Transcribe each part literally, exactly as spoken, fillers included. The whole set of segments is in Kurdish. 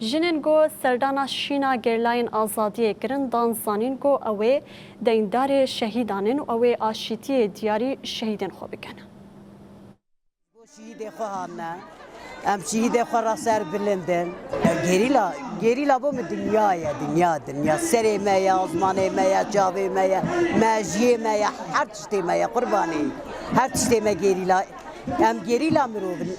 Jinên ku serdana şîna gerîlayên azadiyê kirin, dan zanîn ku ew ê deyndarê şehîdan in û ew ê aşîtiyê diyarî şehîdên xwe bikin. Bo şehîdê xwe hatine. Em şehîdê xwe re ser bilind in. Gerîla, gerîla bo min dinya ye, dinya, dinya. Serê me ye, azmanê me ye, çavê me ye, mejiyê me ye, her tiştê me ye, qurbanê. Her tiştê me gerîla. Em gerîla mirov in.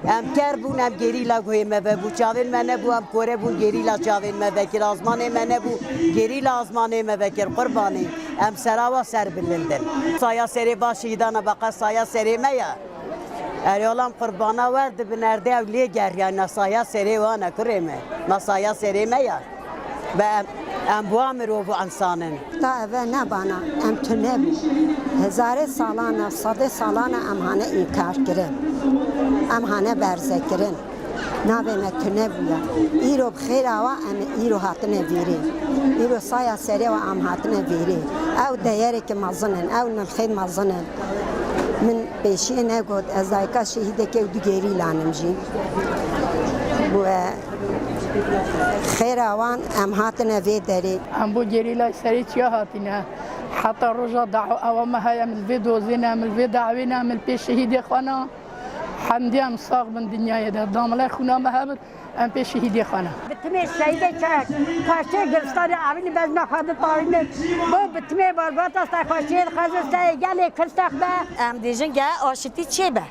Em ker bûn, em gerîla guhê me vebû, çavên me nebû, em kore bûn, gerîla çavên me vekir, azmanê me nebû, gerîla azmanê me vekir, qurbanê. Em sera wa ser bilind in. Saya serê va şehîdana beqa saya serê me ya. Erê olam qurbana wer dibin erdê ew lê geriyana saya serê wan e kurê me. Ma saya serê me ya. Ve em, em bi wan mirov û însan in. Ta eve nebana, em tune bû. Hezarê salan e, sedê salan e em hane înkar kirin. Em hane berze kirin. Navê me tune bûye. Îro bi xêra wa em îro hatine vîrê. Îro saya serê wa em hatine vîrê. Ew deyereke mezin in, ew nirxên mezin in. Min pêşiyê negot, ez dayika şehîdekê û du gerîlan im jî. Bû, e, Xêra wan em hatine vê derê. Em bo gerîlay serê çiya hatine. Heta roja dawa ewa me heye, em li vê dozê ne, em li vê dawê ne, em li pê şehîdê xwe ne. Hemdî em sax bin dinyayê de. Damilay xwîna me hebit, em pê şehîdê xwe ne. Bi timê şehîdê çek, xweşê giristanê evînî bezna xwe di tawînê. Bo bi timê barbata ser xweşiyê xwezin serê gelê kirsex be. Em dêjin ge aşitî çê be.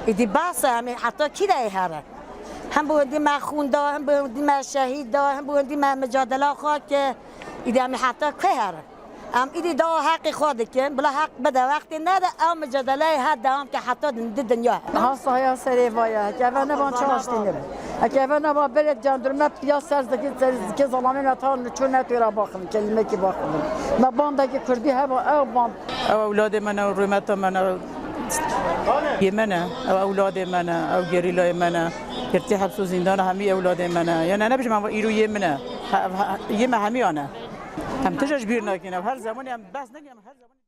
Îdî bas e, em ê heta kî de ê herin? Hem bi hindî me xûn da, hem bi hindî me şehîd da, hem bi hindî me micadela xwe kir. Îdî em ê heta kê herin? Em îdî dawa heqê xwe dikin, bila heq bide, wextê nede, ew micadeleyê her dewam ke heta di dinya. Niha saya serê va ye, heke eve neban çi aştî nebe. Heke eve neba belê cendirme piya ser zikê, ser zikê zalamê me ta çû netwêra baxivin, kelîmekî baxivin. Me bandekî kurdî heba, ew band. Ew ewladê me ne, rûmeta me ne, yê me ne, ew ewladê me ne, ew gerîlayê me ne. Girtî heps û zîndana hemî ewladê me ne. Ya ne nebijim, em îro yê min e. He, he, yê me hemî ya ne. Em tije ji bîr nakin. Ev her zemanî em behs nekin, em her zemanî